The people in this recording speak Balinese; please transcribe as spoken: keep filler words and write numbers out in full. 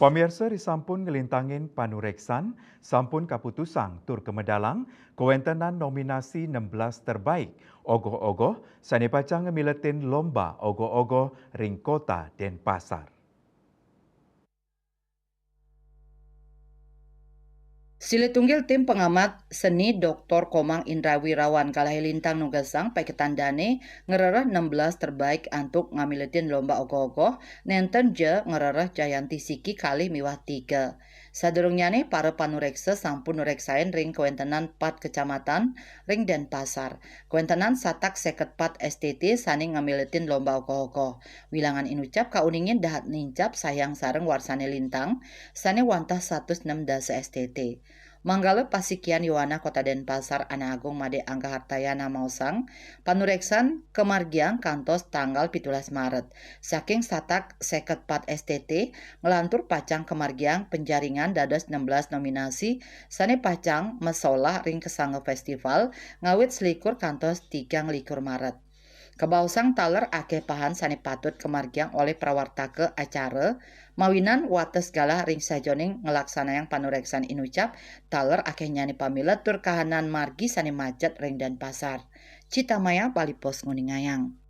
Pamirsa, risampun nglintangin panureksan, sampun kaputusang tur kamedalang kawentenan nominasi enam belas terbaik ogoh-ogoh sane pacang ngamiletin lomba ogoh-ogoh ring Kota Denpasar. Silih tunggil tim pengamat seni Doktor Komang Indra Wirawan kalahe lintang nugesang paiketan dane ngrereh enam belas terbaik antuk ngamiletin lomba ogoh-ogoh, nenten ja ngrereh Jayanti Siki kalih miwah tiga. Sadurungnyane para panureksa sampun nureksain ring kawentenan pat kecamatan ring Denpasar. Kawentenan satak seket pat S T T sane ngamiletin lomba ogoh-ogoh. Wilangan inucap kauningin dahat nincap sayang sareng warsane lintang sane wantah satus nem dasa S T T. Manggala pasikian Yowana Kota Denpasar Ana Agung Made Angga Hartayana maosang, panureksan kamargiang kantos tanggal pitulas Maret. Saking satak seket pat S T T, nglantur pacang kamargiang penjaringan dados enam belas nominasi sane pacang masolah ring kasanga festival ngawit selikur kantos tigang likur Maret. Kabaosang taler akeh pahan sane patut kamargiang olih prawartaka acara, mawinan wates galah ring sajeroning nglaksanayang panureksan inucap, taler akehnyane pamilet tur kahanan margi sane macet ring Denpasar. Citamaya Bali Post nguningayang.